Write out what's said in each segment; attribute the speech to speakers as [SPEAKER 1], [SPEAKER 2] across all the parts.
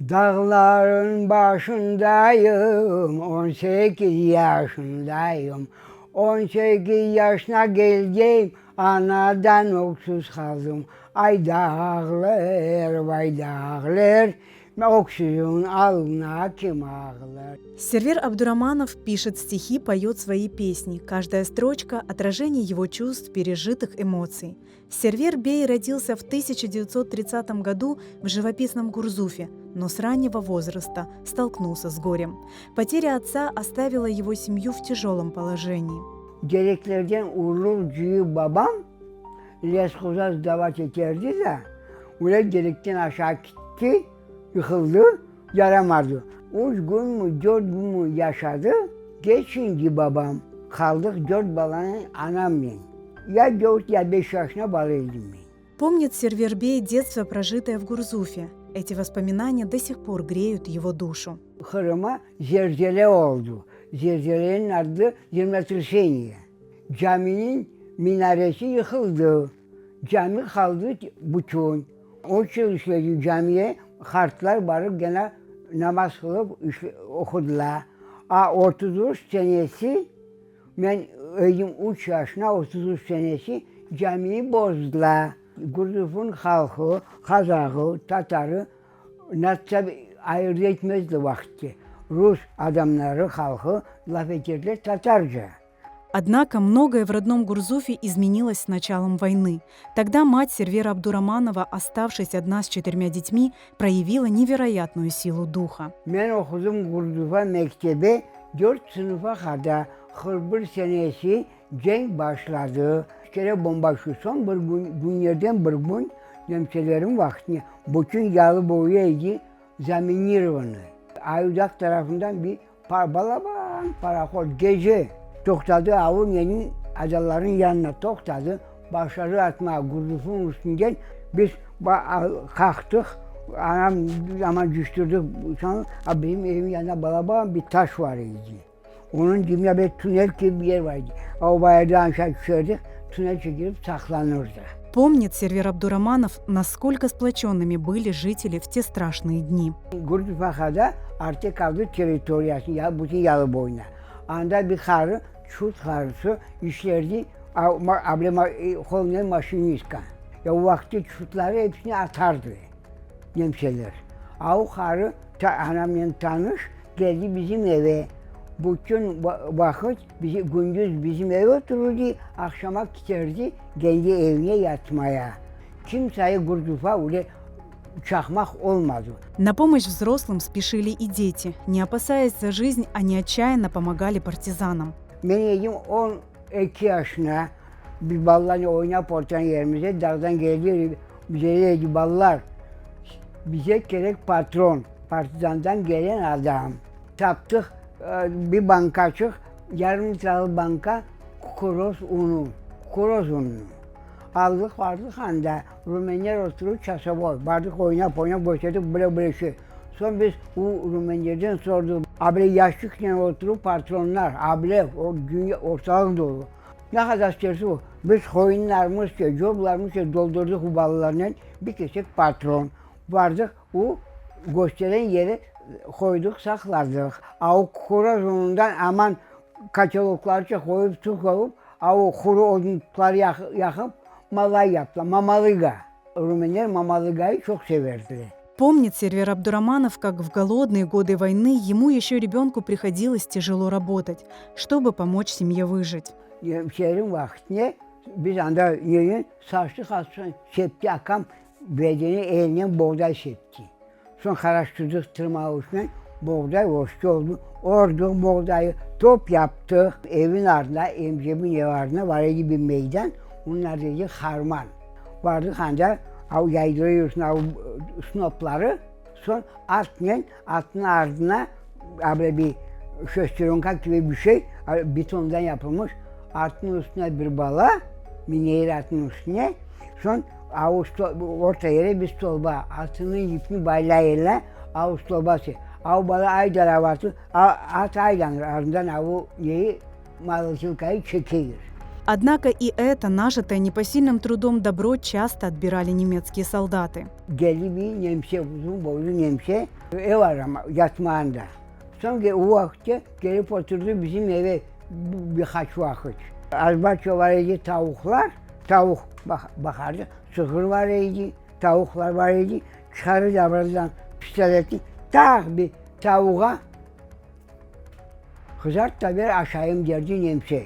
[SPEAKER 1] Dağların başındayım, 18 yaşındayım. 18 yaşına gelgeyim, anadan öksüz qaldım. Ay dağlar, vay dağlar, öksüzniñ alına kim ağlar?
[SPEAKER 2] Сервер Абдураманов пишет стихи, поет свои песни. Каждая строчка – отражение его чувств, пережитых эмоций. Сервер Бей родился в 1930 году в живописном Гурзуфе, но с раннего возраста столкнулся с горем. Потеря отца оставила его семью в тяжелом положении.
[SPEAKER 1] Direklerden urluqcı babam лесхоза сдавать eterdi de, öyle direkten aşağı gitti, yıkıldı, yaramadı. Üç gün mü, dört gün mü yaşadı, geçindi babam. Qaldıq dört balanıñ anamnen. Ya dört, ya beş yaşına bala edim men.
[SPEAKER 2] Помнит Сервер Бей детство, прожитое в Гурзуфе. Эти воспоминания до сих пор греют его душу.
[SPEAKER 1] Qırım'a zelzele oldu. Zelzeleniñ adı землетрясение. Caminiñ minaresi yıqıldı. Cami qaldı bütün. Üç yıl işledi camiye, qartlar barıp gene namaz qılıp oqudılar. A 33 senesi, men edim üç yaşına, 33 senesi camini bozdılar. Gurzufnıñ halqı, qazağı, tatarı natsiya ayırdı etmezdi vaqıtte. Rus adamları, halqı laf eterdiler tatarca.
[SPEAKER 2] Однако многое в родном Гурзуфе изменилось с началом войны. Тогда мать Сервера Абдураманова, оставшись одна с четырьмя детьми, проявила невероятную силу духа.
[SPEAKER 1] Men oqudım Gurzufa mektebe dört sınıfa qadar. 41 senesi cenk başladı. Bir kere bomba tüşti. Soñ bir kün, künlerden bir kün nemselerin vaqtında bütün yalı boyu edi zaminirovanный. Ayudaq tarafından bir balaban parohod gece toqtadı, avu neniñ adalarnıñ yanına toqtadı, başladı atmağa Gurzufnıñ üstünden. Biz qalqtıq, anam aman cüştirdik, soñ bizim evniñ yanında balaban bir taş bar edi. Onıñ dibinde bir tünel kibi bir yer bar edi. O bayırdan aşağı tüşerdik, tünel çekilip saqlanırdı.
[SPEAKER 2] Помнит Сервер Абдураманов, насколько сплоченными были жители в те страшные дни.
[SPEAKER 1] Gurzufa Artek aldı territoriyasını, ya bütün yalı boyuna. Anda bir qarı, çut qarısı işlerdi, qolnen maşinistka. Ya o vaqıtta çutları hepsini atardı nemseler. A o qarı anamnen tanış, keldi bizim eve. Bütün vaqıt bizi, gündüz bizim eve otururdı, aqşama kiterdi kendi evine yatmaya. Kimseyi Gurzufa öyle çaqmaq olmadı.
[SPEAKER 2] На помощь взрослым спешили и дети. Не опасаясь за жизнь, они отчаянно помогали партизанам.
[SPEAKER 1] Men edim 12 yaşına, bir balalarnen oynap oturğan yerimize dağdan keldi, bize dedi, balalar, bize kerek patron, partizandan gelen adam. Taptıq bir bankaçıq, yarım litralı banka kukuroz unu, kukuroz unu. Aldıq, bardıq anda, rumenler oturıp çasovoy, bardıq oynap, oynap kösterdik böyle böyle şey. Soñ biz o rumenlerden sordıq, able yaşçiknen oturıp patronlar, able, o dünya, ortalıq dolu. Ne qadar istersiñ o? Biz qoyunlarımızca, coblarımızca doldurdıq o balalarnen bir kesek patron. Bardıq, o kösteren yere qoydıq, saqladıq. A o kukuroz unundan aman koteloklarca qoyıp, suv qoyıp, a o quru odunları yaqıp, malay yaptılar, mamalıga. Rumenler mamalıgayı çoq severdiler.
[SPEAKER 2] Помнит Сервер Абдураманов, как в голодные годы войны ему еще ребенку приходилось тяжело работать, чтобы помочь семье выжить.
[SPEAKER 1] Nemselerin vaqtında biz anda nenen saçtıq, septi akam bedeni elinen boğday septi. Soñ qaraştırdıq tırmavuşnen, boğday östi oldu. Ordıq boğdayı, top yaptıq. Evin ardında, emcemin evi ardında bar edi bir meydan, onıñ adı edi Harman. Bardıq anda, av yaydırıyorsun av snopları, soñ atnen, atnıñ ardına böyle bir şesteronka kibi bir şey, betondan yapılmış, atnıñ üstüne bir bala mineyir atnıñ üstüne, soñ av orta yere bir stolba, atınıñ yipini baylayırlar, av stolbası, av bala aydar av atı, at aylanır, ardından av neyi, molotilkayı çekeyir.
[SPEAKER 2] Однако и это нажитое непосильным трудом добро часто отбирали немецкие солдаты.
[SPEAKER 1] Geldi bir nemse, uzun boylu nemse, ev arama, yatmağında. Soñ o vaqıtta kelip oturdı bizim eve bir qaç vaqıt. Azbarça bar edi tavuqlar, tavuq baqardı, sığır bar edi, tavuqlar bar edi. Çıqarır da pistoletni, taq bir tavuğa Qızart da ber aşayım, derdi nemse.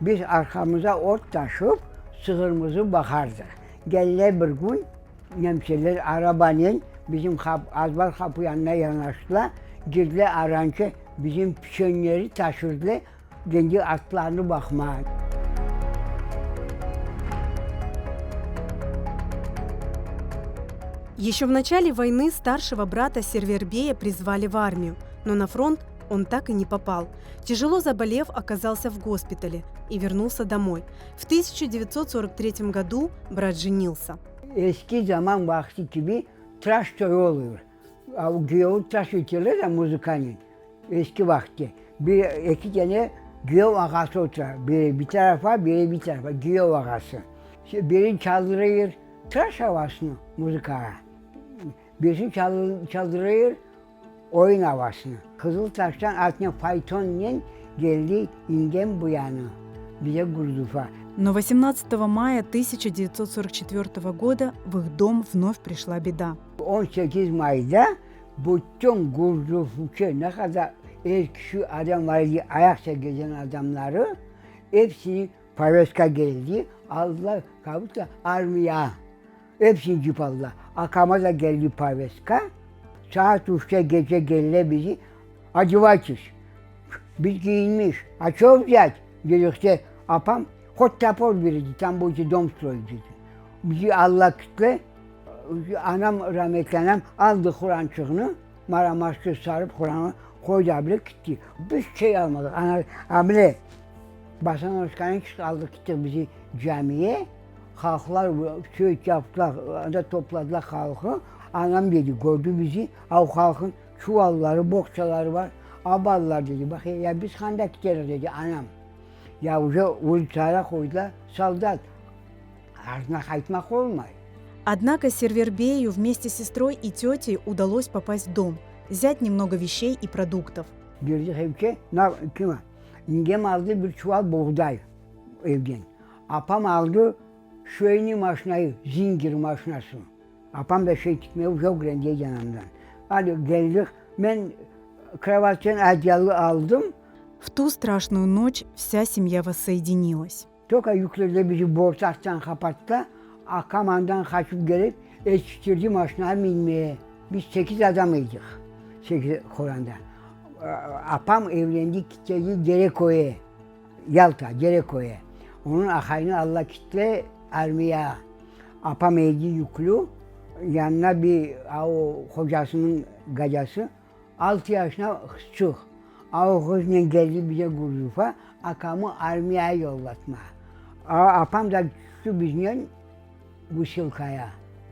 [SPEAKER 1] Biz arqamıza ot taşıp, sığırmızı baqardıq. Geldiler bir kün, nemseler arabanen bizim azbar qapı yanına yanaştılar, girdiler arança, bizim piçenleri taşırdılar, kendi atlarını baqmağa.
[SPEAKER 2] Еще в начале войны старшего брата Сервербея призвали в армию, но на фронт он так и не попал. Тяжело заболев, оказался в госпитале и вернулся домой. В 1943 году брат женился.
[SPEAKER 1] Eski zaman vaqtı kibi tıraş toyu oluyor. Güyevni tıraş eteler ya muzıkanen. Eski vaqıtte bir, eki tane güyev ağası otura, biri bir tarafa, biri bir tarafa, güyev ağası. Biri çaldırır tıraş avasını muzıkağa, birisi çaldırır oyun avasını. Qızıltaştan atnen faytonnen geldi yengem bu yanı, bize Gurzufa.
[SPEAKER 2] Но 18 мая 1944 года в их дом вновь пришла беда.
[SPEAKER 1] 18 mayda bütün Gurzufçı ne qadar er kişi adam var edi, ayaqça gezen adamları, epsini poveska geldi, aldılar, как будто armiya, epsini cip aldılar. Akama da geldi poveska, saat üçte gece geldiler bizi, одевайтесь. Biz giyinmiş, а что взять? Dedikçe apam, хоть топор берите, там будете дом строить dedi. Bizi Allah kitle, anam rahmetli anam aldı Qurançığını, mara sarıp Quran'ı qoydı abile gitti. Bir şey almadık. Ana, abile Basanovskanı aldık gittik bizi camiye. Halqlar söğüt yaptılar, anda topladılar halqı. Anam dedi, gördü bizi, o halqın çuvalları, boğçaları var. Aballar dedi, bak ya biz qanda kiteriz dedi anam. Ya уже улицаğa qoydılar soldat. Artına qaytmaq olmay.
[SPEAKER 2] Однако Сервербею вместе с сестрой и тетей удалось попасть в дом, взять немного вещей и продуктов.
[SPEAKER 1] Girdik evge, kim? Yengem aldı bir çuval buğday evden. Apam aldı şveyniy maşinayı, Zinger maşinası. Apam da şey tikmeye уже ögrendi anamdan. Hadi geldik, men kravattan odеяло aldım.
[SPEAKER 2] В ту страшную ночь вся семья воссоединилась.
[SPEAKER 1] Только yüklediler bizi bortaktan kapattılar. Akam andan kaçıp gelip yetiştirdi maşinaya binmeye. Biz sekiz adam idik. Sekiz qoranta. Apam evlendi gitti Derekoy'a. Yalta, Derekoy'a. Onun ahayını Allah kitle armiya. Apam evli yüklü. Yanına bir o kocasının gacası. 6 yaşına kızçıq. O kızla geldi bize Gurzufa. Akamı armiyaya yollatma. Apam da çıktı bizle Vısilkaya.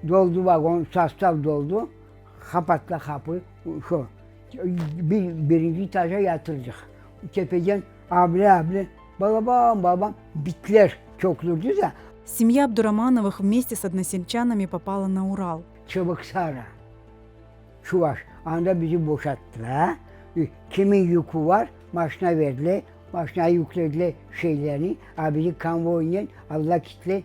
[SPEAKER 1] Doldu vagon, sostav doldu. Kapattılar kapıyı. Şu. Bir, birinci etaja yatırdık. Tepeden abile abile babam babam bitler çoklurdu da.
[SPEAKER 2] Семья Абдурамановых вместе с односельчанами попала на Урал.
[SPEAKER 1] Çabıksara. Çuvaş. Anda bizi boşalttılar. Kimin yükü var? Maşına verdiler. Maşına yüklediler şeylerini. Bizi konvoyla Allah kitle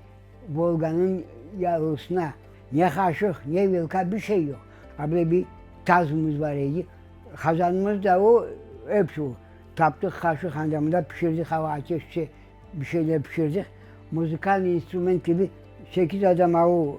[SPEAKER 1] Volga'nın yalısına. Ne kaşık ne vilka bir şey yok. Abi bir tazımız var idi. Kazanımız da o hepsi o. Taptık kaşık andamında pişirdik hava ateşçe bir şeyler pişirdik. Müzikal instrument gibi sekiz adam o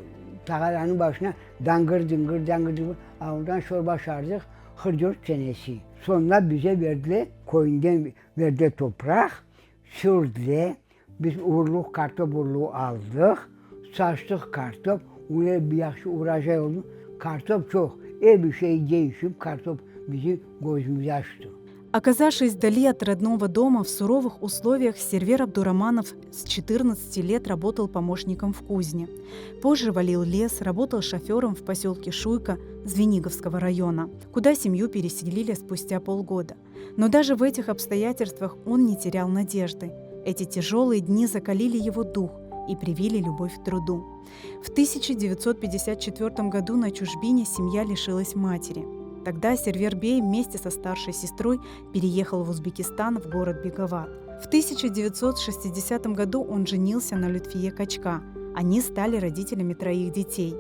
[SPEAKER 1] tağaranın başına dangır dıngır dangır dıngır ondan çorba sardık. 44 senesi. Sonra bize verdiler, koyundan verdiler toprak, sürdüler. Biz urluk, kartop urluğu aldık. Saçtık kartop. Öyle bir yaxşı urajay oldu. Kartop çok. Her bir şey değişip kartop bizi gözümüzü açtı.
[SPEAKER 2] Оказавшись вдали от родного дома в суровых условиях, Сервер Абдураманов с 14 лет работал помощником в кузне. Позже валил лес, работал шофером в поселке Шуйка Звениговского района, куда семью переселили спустя полгода. Но даже в этих обстоятельствах он не терял надежды. Эти тяжелые дни закалили его дух и привили любовь к труду. В 1954 году на чужбине семья лишилась матери. Тогда Сервер Бей вместе со старшей сестрой переехал в Узбекистан в город Беговат. В 1960 году он женился на Лютфие Качка. Они стали родителями троих детей.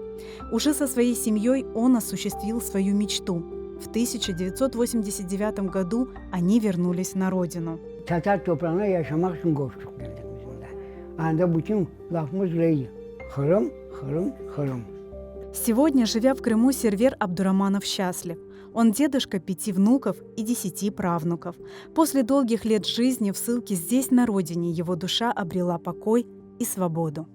[SPEAKER 2] Уже со своей семьей он осуществил свою мечту. В 1989 году они вернулись на родину.
[SPEAKER 1] Tatar toprağına yaşamaq içün köçtik keldik biz mında. Anda bütün lafımız öyle edi, Qırım, Qırım, Qırım.
[SPEAKER 2] Сегодня, живя в Крыму, Сервер Абдураманов счастлив. Он дедушка пяти внуков и 10 правнуков. После долгих лет жизни в ссылке здесь, на родине, его душа обрела покой и свободу.